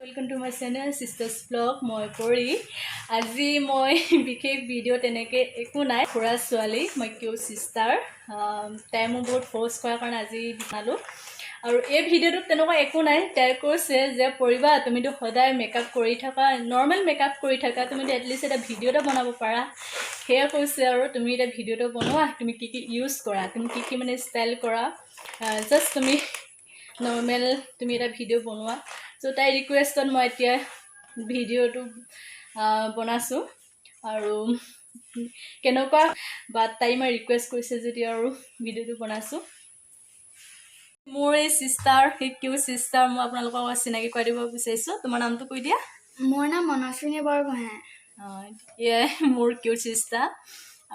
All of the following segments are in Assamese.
Welcome to my channel Sisters Vlog. মই পৰি। আজি মই বিশেষ ভিডিঅ' তেনেকৈ একো নাই। খুৰা ছোৱালী, মই কিউট ছিষ্টাৰ, তাই মোক বহুত ফ'ৰ্চ কৰাৰ কাৰণে আজি বনালোঁ। আৰু এই ভিডিঅ'টোত তেনেকুৱা একো নাই। তাই কৈছে যে পৰিবা, তুমিতো সদায় মেকআপ কৰি থাকা, নৰ্মেল মেকআপ কৰি থাকা, তুমিতো এটলিষ্ট এটা ভিডিঅ' এটা বনাব পাৰা। সেয়া কৈছে। আৰু তুমি এতিয়া ভিডিঅ'টো বনোৱা, তুমি কি কি ইউজ কৰা, তুমি কি কি মানে ষ্টাইল কৰা, জাষ্ট তুমি নৰ্মেল তুমি এটা ভিডিঅ' বনোৱা। চ' তাইৰ ৰিকুৱেষ্টত মই এতিয়া ভিডিঅ'টো বনাইছোঁ। আৰু কেনেকুৱা বা তাই ইমান ৰিকুৱেষ্ট কৰিছে যদি আৰু ভিডিঅ'টো বনাইছোঁ। মোৰ এই ছিষ্টাৰ, সেই কিউট ছিষ্টাৰ, মই আপোনালোকক চিনাকি কৰাই দিব বিচাৰিছোঁ। তোমাৰ নামটো কৈ দিয়া। মোৰ নাম মনস্বিনী বৰগোহাঁই। এয়াই মোৰ কিউট ছিষ্টাৰ।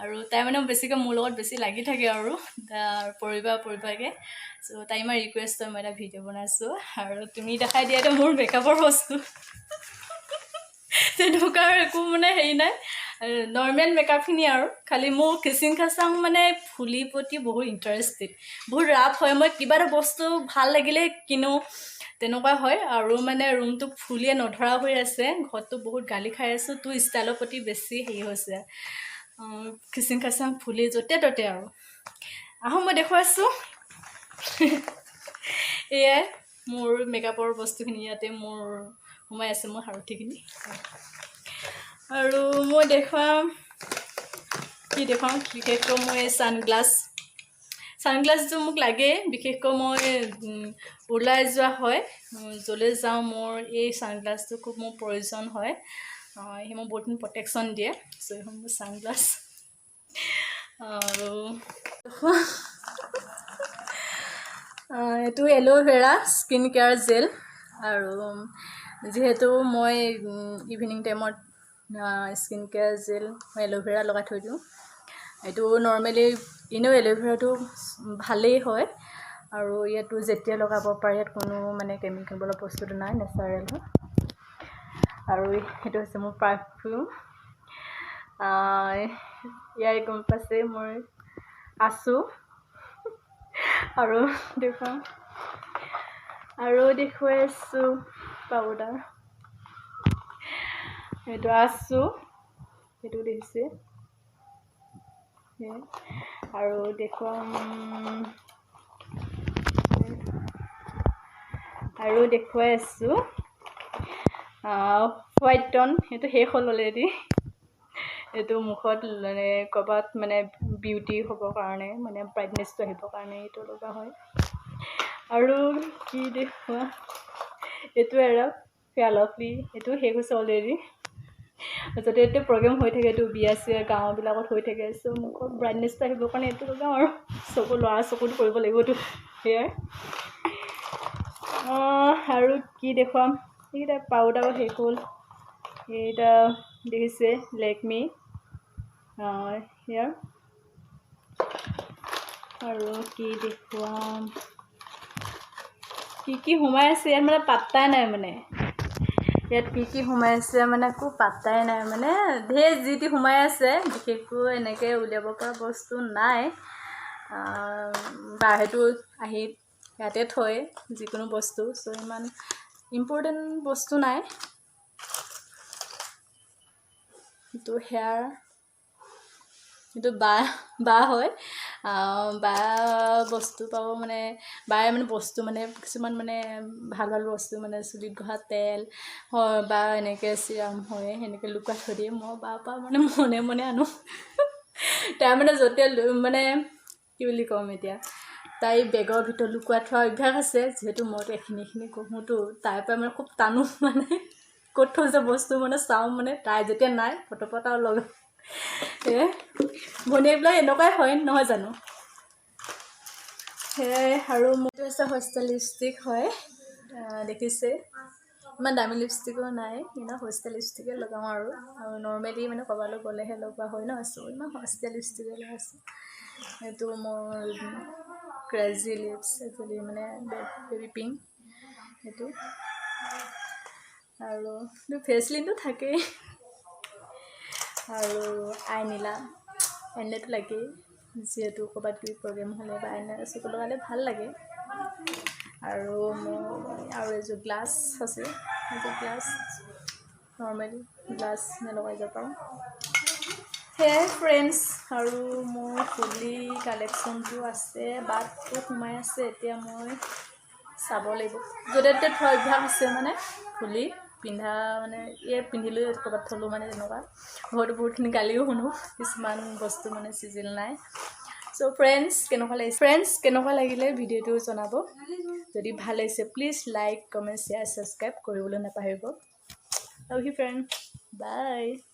আৰু তাই মানে বেছিকৈ মোৰ লগত বেছি লাগি থাকে আৰু পৰিবা পৰিবাকৈ। চ' তাই ইমান ৰিকুৱেষ্ট, মই এটা ভিডিঅ' বনাইছোঁ। আৰু তুমি দেখাই দিয়া। এতিয়া মোৰ মেকআপৰ বস্তু তেনেকুৱা আৰু একো মানে হেৰি নাই, নৰ্মেল মেকআপখিনি। আৰু খালি মোৰ খিচিং খাচাং মানে ফুলিৰ প্ৰতি বহুত ইণ্টাৰেষ্টেড, বহুত ৰাপ হয়। মই কিবা এটা বস্তু ভাল লাগিলে কিনো, তেনেকুৱা হয়। আৰু মানে ৰুমটো ফুলিয়ে নধৰা হৈ আছে। ঘৰততো বহুত গালি খাই আছোঁ, তোৰ ষ্টাইলৰ প্ৰতি বেছি হেৰি হৈছে, খিচিং খাচাং ফুলি য'তে ত'তে। আৰু আহোঁ, মই দেখুৱাইছোঁ। এয়াই মোৰ মেকআপৰ বস্তুখিনি। ইয়াতে মোৰ সোমাই আছে মোৰ সাৰথিখিনি। আৰু মই দেখুৱাম, কি দেখুৱাম? বিশেষকৈ মই ছানগ্লাছ, ছানগ্লাছটো মোক লাগেই। বিশেষকৈ মই ওলাই যোৱা হয়, য'লৈ যাওঁ মোৰ এই ছানগ্লাছটো খুব মোৰ প্ৰয়োজন হয়। সি মোক বহুতখিনি প্ৰটেকশ্যন দিয়ে। চ' এইখন মোৰ ছানগ্লাছ। আৰু এইটো aloe vera skin care gel. আৰু যিহেতু মই ইভিনিং টাইমত স্কিন কেয়াৰ জেল মই এল'ভেৰা লগাই থৈ দিওঁ। এইটো নৰ্মেলি এনেও এল'ভেৰাটো ভালেই হয়। আৰু ইয়াতো যেতিয়া লগাব পাৰে, ইয়াত কোনো মানে কেমিকেল বোলা বস্তুটো নাই, নেচাৰেল হয়। আৰু সেইটো হৈছে মোৰ পাৰফিউম। ইয়াই গম পাইছে মই আছোঁ। আৰু দেখুৱাম, আৰু দেখুৱাই আছোঁ পাউডাৰ। এইটো আছোঁ, সেইটো দেখিছে। আৰু দেখুৱাম, আৰু দেখুৱাই আছোঁ হোৱাইট টন। সেইটো শেষ হ'ল অলৰেডি। এইটো মুখত মানে ক'ৰবাত মানে বিউটি হ'বৰ কাৰণে, মানে ব্ৰাইটনেছটো আহিবৰ কাৰণে এইটো লগোৱা হয়। আৰু কি দেখুৱা? এইটো এৰা ফেয়াৰ লাভলি, এইটো শেষ হৈছে অলৰেডি। য'তে ত'তে প্ৰগ্ৰেম হৈ থাকে, এইটো বিয়া চিয়া গাঁওবিলাকত হৈ থাকে। চ' মুখত ব্ৰাইটনেছটো আহিবৰ কাৰণে এইটো লগাওঁ। আৰু চকু, ল'ৰা চকুটো কৰিব লাগিবতো, সেয়াই। আৰু কি দেখুৱাম? এইকেইটা পাউডাৰো শেষ হ'ল। এইকেইটা দেখিছে, লেকমি ইয়াৰ। আৰু কি দেখুৱাম? কি কি সোমাই আছে ইয়াত মানে পাত্তাই নাই। মানে ইয়াত কি কি সোমাই আছে মানে একো পাত্তাই নাই। মানে ঢেৰ যি টি সোমাই আছে। বিশেষকৈ এনেকৈ উলিয়াব পৰা বস্তু নাই। বাহেঁতো আহি ইয়াতে থয় যিকোনো বস্তু। চ' ইমান ইম্পৰ্টেণ্ট বস্তু নাই। এইটো হেয়াৰ, এইটো বা হয়, বা বস্তু পাব। মানে বায়ে মানে বস্তু মানে কিছুমান মানে ভাল ভাল বস্তু, মানে চুলিত ঘঁহা তেল হয় বা এনেকৈ চিৰাম হয়, সেনেকৈ লুকুৱাই থৈ দিয়ে। মই বাৰ পৰা মানে মনে মনে আনো। তাই মানে য'তে মানে কি বুলি ক'ম এতিয়া, তাই বেগৰ ভিতৰত লুকুৱাই থোৱা অভ্যাস আছে। যিহেতু মইতো এইখিনি এইখিনি ঘঁহোতো, তাইৰ পৰা মানে খুব টানো। মানে ক'ত থৈছে বস্তু মানে চাওঁ। মানে তাই যেতিয়া নাই, ফটোপট আৰু লগাওঁ। সেয়াই, ভনীয়েকবিলাক এনেকুৱাই হয়, নহয় জানো? সেয়াই। আৰু মোৰটো হৈছে সস্তা লিপষ্টিক হয়, দেখিছে। ইমান দামী লিপষ্টিকো নাই, ইমান সস্তা লিপষ্টিকে লগাওঁ। আৰু নৰ্মেলি মানে ক'ৰবালৈ গ'লেহে লগোৱা হয় ন, চ' ইমান সস্তীয়া লিপষ্টিকে লগাইছোঁ। এইটো মোৰ ক্ৰেজি লিপছ একচুৱেলি, মানে বেবী পিংক সেইটো। আৰু ভেচলিনটো থাকেই। আৰু আইনীলা, আইনীলাটো লাগেই, যিহেতু ক'ৰবাত কিবি প্ৰগ্ৰেম হ'লে বা আইনা চকু লগালে ভাল লাগে। আৰু মোৰ আৰু এযোৰ গ্লাছ আছে। এইটো গ্লাছ, নৰ্মেল গ্লাছ লগাই যাব পাৰোঁ। সেয়াই ফ্ৰেণ্ডছ। আৰু মোৰ ফুলি কালেকশ্যনটো আছে, বাটটো সোমাই আছে। এতিয়া মই চাব লাগিব। য'তে ত'তে থোৱা অভ্যাস আছে, মানে ফুলি পিন্ধা, মানে ইয়াত পিন্ধিলোঁ, ক'ৰবাত থ'লোঁ, মানে তেনেকুৱা। ঘৰতো বহুতখিনি গালিও শুনো, কিছুমান বস্তু মানে চিজিল নাই। চ' ফ্ৰেণ্ডছ, কেনেকুৱা লাগিছে? ফ্ৰেণ্ডছ, কেনেকুৱা লাগিলে ভিডিঅ'টো জনাব। যদি ভাল লাগিছে, please like, comment, share, subscribe কৰিবলৈ নাপাহৰিব। Love you, friend. Bye.